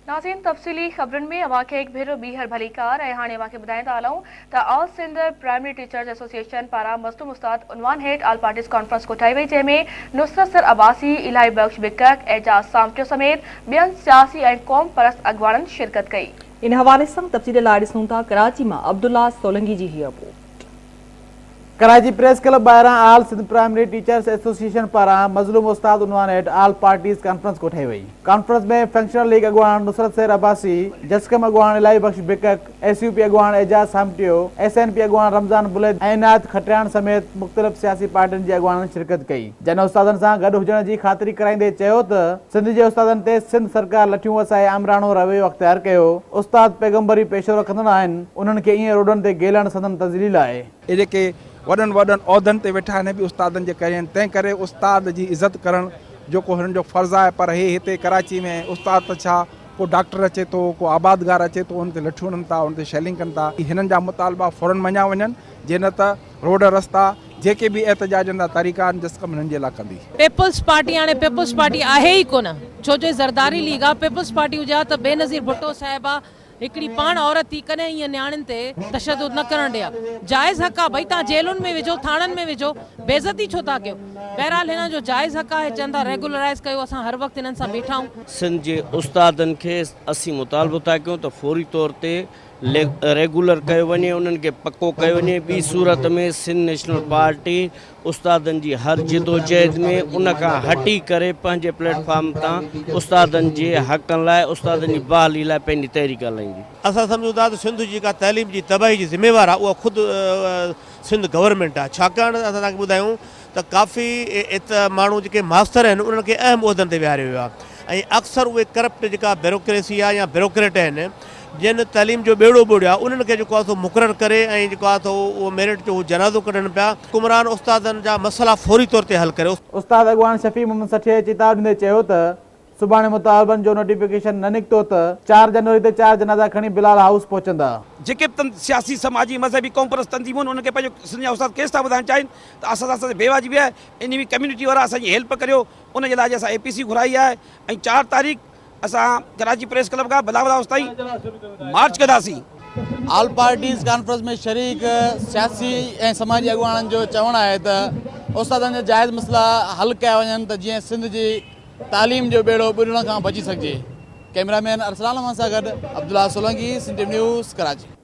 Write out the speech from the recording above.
ناظرين تفصيلي خبرن ۾ اوهان کي هڪ ڀيرو ٻيهر ڀليڪار ۽ هاڻي اوهان کي ٻڌائيندا هلون ته آل سنڌ پرائمري ٽيچرز ايسوسيئيشن پاران مظلوم استاد عنوان هيٺ آل پارٽيز ڪانفرنس ڪوٺائي وئي جنهن ۾ نصرت سر عباسي، الاهي بخش بڪڪ، اعجاز سامٽيو سميت ٻين سياسي ۽ قوم پرست اڳواڻن شرڪت ڪئي. ان حوالي سان تفصيل لاء ڏسون ٿا ڪراچي مان عبدالله سولنگي جي هي رپورٽ. ڪراچي پريس ڪلب ٻاهران آل سنڌ پرائمري ٽيچرس ايسوسيئيشن پاران مظلوم استاد عنوان هيٺ آل پارٽيز ڪانفرنس ڪوٺائي وئي. ڪانفرنس ۾ فنڪشنل ليگ اڳواڻ نصرت سير عباسي، جسقم اڳواڻ الاهي بخش بڪڪ، ايس يو پي اڳواڻ Ijaz Samtio, S N P اڳواڻ رمضان بليد ۽ عنايت کٽياڻ سميت مختلف سياسي پارٽين جي اڳواڻن شرڪت ڪئي. جن استادن سان گڏ هجڻ جي خاطري ڪرائيندي چيو ته سنڌ جي استادن تي سنڌ سرڪار لٺيون وسائي آمراڻو رويو اختيار ڪيو، استاد پيغمبري پيشو رکندڙ آهن، انهن کي ائين روڊن تي گيلڻ سندن تذليل آهي. اهي جيڪي وڏن وڏن عهدن تي ويٺا آهن اهي به استادن جي ڪري آهن، تنهن ڪري استاد جي عزت ڪرڻ جيڪو هنن جو فرض آهي پر هي هتي ڪراچي ۾ استاد ته ڇا ڪو ڊاڪٽر اچي ٿو ڪو آبادگار اچي ٿو ان تي لٺيون هڻن ٿا ان تي شيلنگ ڪن ٿا، هنن جا مطالبا فورن مڃيا وڃن جي نه ته روڊ رستا جيڪي به احتجاجن جا طريقا آهن جسقم هنن جي لاء ڪندي. پيپلز پارٽي هاڻي پيپلز پارٽي آهي ئي ڪونه ڇو جو هي زرداري ليگ آ پيپلز پارٽي هجي ها ته بينظير ڀٽو صاحبه هڪڙي پاڻ عورت ٿي ڪڏهن ائين نياڻين تي تشدد نه ڪرڻ ڏي ها جائز حق آ ڀئي تان جيلن ۾ وجهو ٿاڻن ۾ وجهو بيعزتي ڇو ٿا ڪيو بهرحال هنن جو جائز حق آهي چون ٿا ريگولرائز ڪيو اسان هر وقت هنن سان بيٺا آهيون. سنڌ جي استادن کي اسين مطالبو ٿا ڪيون ته فوري طور تي ريگولر ڪيو وڃي انهن کي پڪو ڪيو وڃي ٻي صورت ۾ سنڌ نيشنل پارٽي استادن جي هر جدوجهد ۾ ان کان هٽي ڪري پنهنجي پليٽ فارم تان استادن جي حقن لاء استادن جي بحالي لاء پنهنجي تحريڪ هلائيندي. اسان سمجهون ٿا ته سنڌ جي جيڪا تعليم جي تباهي جي ذميوار آهي اها خود سنڌ گورنمينٽ آهي ڇاڪاڻ ته اسان توهان کي ٻڌايون ته ڪافي ماڻهو جيڪي ماستر آهن انهن کي اهم عهدن تي ويهاريو ويو آهي ۽ اڪثر اهي ڪرپٽ جيڪا بيروڪريسي آهي يا بيروڪريٽ آهن جن تعليم جو ٻيڙو ٻوڙيو آهي انهن کي جيڪو آهي سو مقرر ڪري ۽ جيڪو آهي سو اهو ميرٽ جو هو جنازو ڪڍن پيا حڪمران استادن جا مسئلا فوري طور تي حل ڪري. استاد اڳواڻ شفيع محمد سٺيء چتاء ڏيندي چيو ته سڀاڻي مطالبن جو نوٽيفڪيشن نه نڪتو ته چار جنوري تي چار جنازا کڻي بلال هائوس پهچندا. جيڪي به سياسي، سماجي، مذهبي، قومپرست تنظيمون آهن انهن کي پنهنجو سنڌ جا استاد ڪيس ٿا ٻڌائڻ چاهين ته اسان سان بي واجبي آهي انهي ڪميونٽي وارا اسان جي هيلپ ڪريو ان جي لاء اڄ اسان اي پي سي گهرائي آهي ۽ چار تاريخ اسان ڪراچي پريس ڪلب کان بلاول هائوس تائين مارچ ڪنداسين. آل پارٽيز ڪانفرنس ۾ شريڪ سياسي ۽ سماجي اڳواڻن جو چوڻ آهي ته استادن جا جائز مسئلا حل ڪيا وڃن ته جيئن سنڌ جي تعليم جو ٻيڙو ٻڏڻ کان بچي سگهجي. ڪئميرا مين ارسلان احمد سان گڏ عبدالله سولنگي، سنڌ ٽي وي نيوز، ڪراچي.